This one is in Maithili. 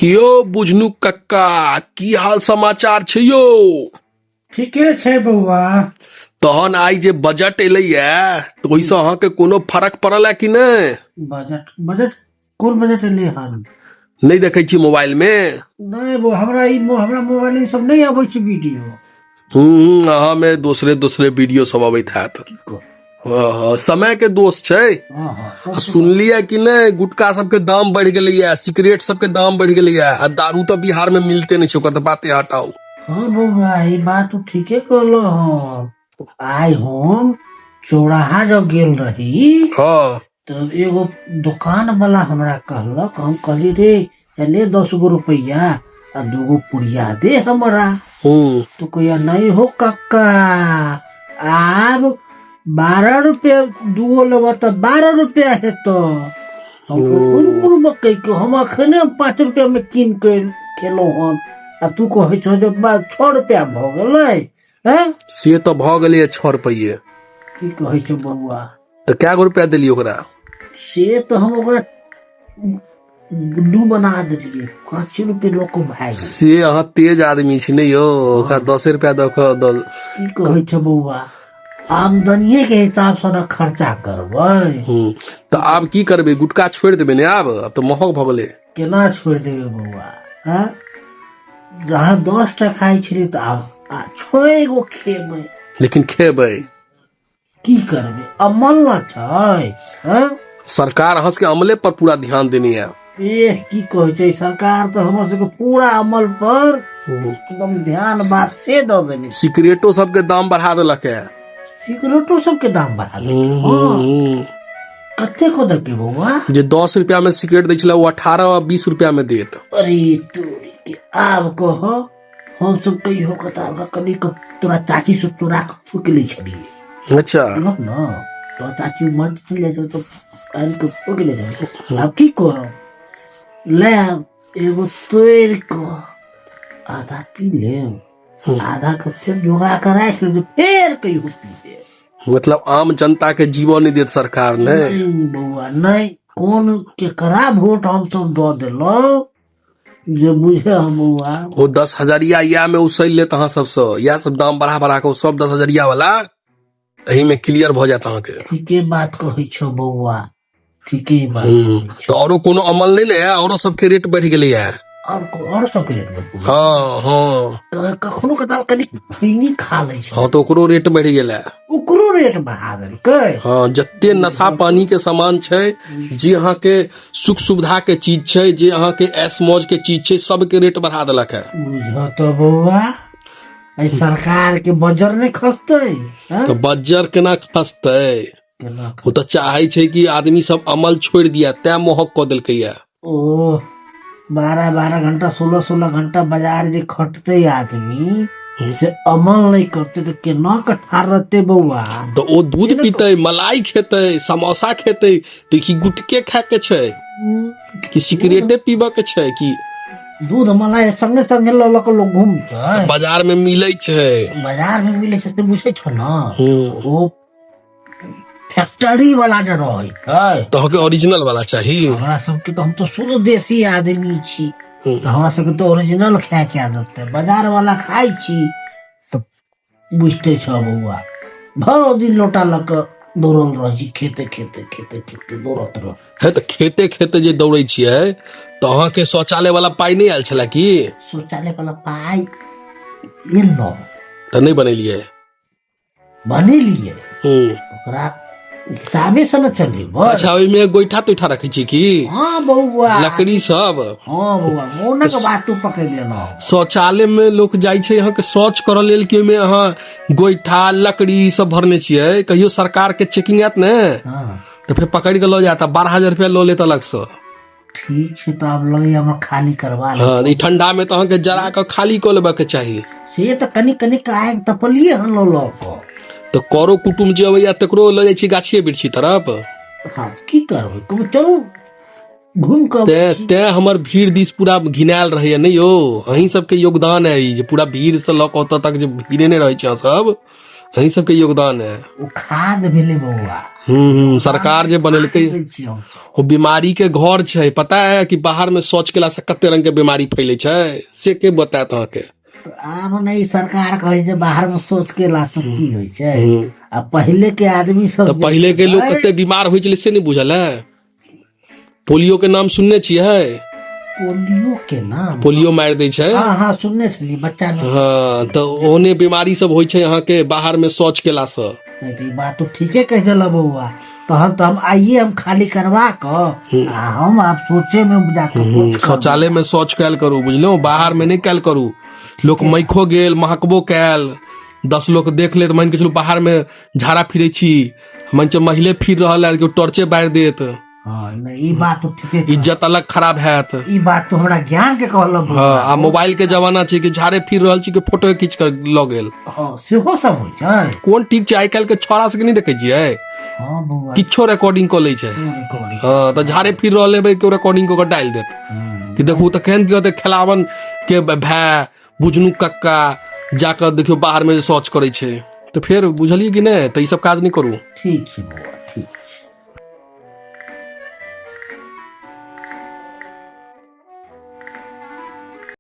कि यौ बुझनु कक्का, की हाल समाचार छै यौ? ठीके छै बौआ। तहन आइ जे बजट एलैया तऽ ओहिसँ अहाँके कोनो फरक पड़ल है कि नहि? बजट? बजट कोन बजट एलै हन? नहि देखै छी मोबाइल मे? नहि बौआ, हमरा ई हमरा मोबाइल में सब नहि अबै छै वीडियो। अहाँ मे दोसरे दोसरे वीडियो सब अबैत हैत। की कहू? हँ, समय के दोष छै। हँ हँ आ सुनलियै कि नहि, गुटखा सबके दाम बढ़ि गेलैया, सिगरेट सबके दाम बढ़ि गेलैया, आ दारू तऽ बिहार मे मिलते नहि छै, ओकर तऽ बाते हटाउ। हँ बौआ, ई बात तू ठीके कहलो हन। आइ हम चौराहा जब गेल रही तब एगो दुकान वाला हमरा कहलक, हम कहली रे ले 10 गो रुपैआ आ 2 गो पुड़िया दे हमरा। तो कहिया नहीं हो कक्का, आब 12 रुपया, 2 गो लेबह तऽ 12 रुपया हेतौ। हम कोन मकई के, हम अखने 5 रुपया में कीन के खेलहुँ हन आ तू कहै छौ जे 6 रुपया भऽ गेलै हैं। से तऽ भऽ गेलैया 6 रुपैए। की कहै छौ बौआ? तऽ कए गो रुपया देलियै ओकरा? से तऽ हम ओकरा 2 बना देलियै, 5 रुपये लोक भए गेल। से अहाँ तेज आदमी छी ने यौ, ओकरा 10 रुपया दऽ कऽ दऽ की कहै छौ बौआ, आमदनिये के हिसाब से ने खर्चा करबै। तऽ आब की करबै? गुटखा छोड़ि देबै ने आब? आब तऽ महग भऽ गेलै। केना छोड़ि देबै बौआ? हँ, जहाँ 10 टा खाइ छलियै तऽ आब छओ गो खेबै। लेकिन खेबै। की करबै, अमल न छै, हँ? सरकार अहाँ सबके अमले पर पूरा ध्यान देने है। एह, की कहै छै, सरकार तऽ हमर सबके पूरा अमल पर एकदम ध्यान बात से दऽ देने छै। सिगरेटो सबके दाम बढ़ा देलक है। सिगरेटो सबके दाम बढ़ा देलकै? हँ। कते को देलकै बौआ? जे 10 रुपया में सिगरेट दै छलै, ओ 18 आ 20 रुपया में देत। अरे तोरी के, आब कह, हम सब कहियो के तऽ हमरा कनि के तोरा चाची से चोरा के फूकि लै छलियै। बुझलक ने, तोरा चाची मर्द चलि जाइ छै तऽ आनि के फूकि लै छलियै। आब की करब, ले आब एगो तोड़ि कऽ आधा पी लेब, आधा के फेर जोगा कऽ राखि लेब, फेर कहियो पी लेब। मतलब आम जनता के जीवन नहि देत सरकार ने? नहि बौआ, नहि। कोन केकरा वोट हम सब दऽ देलहुँ जे बुझे हम बौआ। ओ 10 हजरिया इएह में उसैल लेत अहाँ सबसँ, इएह सब दाम बढ़ा बढ़ा कऽ ओ सब 10 हजरिया वाला एही में क्लियर भऽ जायत अहाँके। ठीके बात कहै छौ बौआ, ठीके बात कहै तऽ छौ। औरो कोनो अमल नहि ने है? औरो सबके रेट बढ़ि गेलैया। और सबके रेट बढ़ि गेलै? हँ। कखनो कताल कनि खैनी खा लै छै। हँ, तऽ ओकरो रेट बढ़ि गेलै। ओकरो रेट बढ़ा देलकै? हँ, जते नशा पानी के सामान छै, जे अहाँके सुख सुविधा के चीज छै, जे अहाँके ऐश मौज के चीज छै, सबके रेट बढ़ा देलक है। बुझ तऽ बौआ, एहि सरकार के बजर नहि खसतै, हँ? तऽ बज्जर केना खसतै? केना? ओ तऽ चाहे छै कि आदमी सब अमल छोड़ि दिया, तैं महग कऽ देलकै या। ओ 12-12 घंटा, 16-16 घंटा बाजार जे खटतै आदमी, से अमल नहि करतै तऽ केना कऽ ठाढ़ रहतै बौआ? तऽ ओ दूध पीतै, मलाई खेतै, समोसा खेतै, तऽ की गुटके खाय के छै कि सिगरेटे पीबऽ के छै कि? दूध मलाई संगे संगे लऽ लऽ कऽ लोक घूमतै? बाजार में मिलै छै। बाजार में मिलै छै से बुझै छौ ने? ओ फैक्ट्री वाला जे रहै छै। तऽ अहाँके ओरिजिनल वाला चाही? हमरा सबके तऽ, हम तऽ शुद्ध देसी आदमी छी। तऽ हमरा सबके तऽ ओरिजिनल खाय के आदत है। बाजार वाला खाइ छी तऽ बुझते छौ बौआ, भरि दिन लोटा लऽ कऽ दौड़ल रहै छी, खेते खेते खेते खेते दौड़त रह। है तऽ खेते खेते जे दौड़ै छियै तऽ अहाँके शौचालय वाला पाइ नहि आयल छलै की? शौचालय वाला पाइ एलो। तऽ नहि बनेलियै? बनेलियै। ओकरा हिसाबे से न चलेबै। अच्छा, ओहिमे गोइठा तोइठा रखै छी की? हँ बौआ। लकड़ी सब? हँ बौआ, मोनक बात तू पकड़ि लेलह। शौचालय में लोक जाइ छै अहाँके शौच करऽ लेल कि ओहिमे अहाँ गोइठा लकड़ी ई सब भरने छियै? कहियो सरकार के चेकिंग आयत ने तऽ फेर पकड़ि कऽ लऽ जायत, 12,000 रुपया लऽ लेत अलग से। ठीक छै, तऽ आब लगैया हमरा खाली करवा लेब। हँ, ई ठंडा में तऽ अहाँके जरा कऽ खाली कऽ लेबऽ के चाही। से तऽ कनि कनि के आगि तपलियै हन लऽ लऽ कऽ। तऽ करो कुटुम जे अबैया तकरो लऽ जाइ छी गाछिए बिरछी तरफ? हँ, की करबै, कहबै चलू घुमि कऽ अबै तें छी। तें हमर भीड़ दिस पूरा घिनायल रहैया नहि यौ? अहीं सबके योगदान है ई जे पूरा भीड़ से लऽ कऽ ओतऽ तक जे भीड़ेने रहै छी अहाँ सब, अहीं सबके योगदान है। ओ खाद भेलै बौआ। सरकार जे बनेलकै दै छियै हमसब। ओ बीमारी के घर छै। पता है कि बाहर में शौच केला से कते रंग के बीमारी फैले छै, से के बतायत अहाँके? तऽ आब ने ई सरकार कहै छै बाहर मे शौच केला से की होइ छै। आ पहिले के आदमी सब तऽ पहिले के लोग कते बीमार होइ छलै से नहि बुझल है? पोलियो के नाम सुनने छियै? पोलियो के नाम? पोलियो मारि दै छै। हाँ हाँ, सुनने छलियै बच्चा मे। हाँ, तऽ ओहने बीमारी सब होइ छै अहाँके बाहर में शौच केला से। नहि तऽ ई बात तो ठीके कहि देलह बौआ। तहन तऽ हम आइए हम खाली करवा कऽ आ हम आब सोचे में जाके शौच करबै। शौचालय में शौच कयल करू, बुझलहुँ? बाहर में नहि कयल करू। लोक मैखो गेल, महकबो कयल, 10 लोक देख लेत। मानि के चलू बाहर में झाड़ा फिरै छी, मानि चलू महिले फिर रहल है, केओ टॉर्चे बारि देत। हाँ, नहि ई बात तो ठीके कहल। इज्जत अलग खराब हैत। ई बात तो हमरा ज्ञान के कहल बौआ। हाँ, आ मोबाइल के जमाना छै कि झाड़े फिर रहल छी के फोटो खींच कर लऽ गेल। हाँ, सेहो सब होइ छै। कोन ठीक छै? आइ काल्हि के छौड़ा सबके नहि देखै छियै? हाँ बौआ, किछो रिकॉर्डिंग कऽ लै छै। रिकॉर्डिंग। हाँ, तऽ झाड़े फिर रहल हेबै, केओ रिकॉर्डिंग कऽ के डालि देत कि देखू तऽ केहन कहतै खेलावन के भाय बुझनू कक्का जाकऽ देखियौ बाहर मे शौच करै छै। तऽ फेर बुझलियै कि नहि? तऽ ई सब काज नहि करू। ठीक छै बौआ।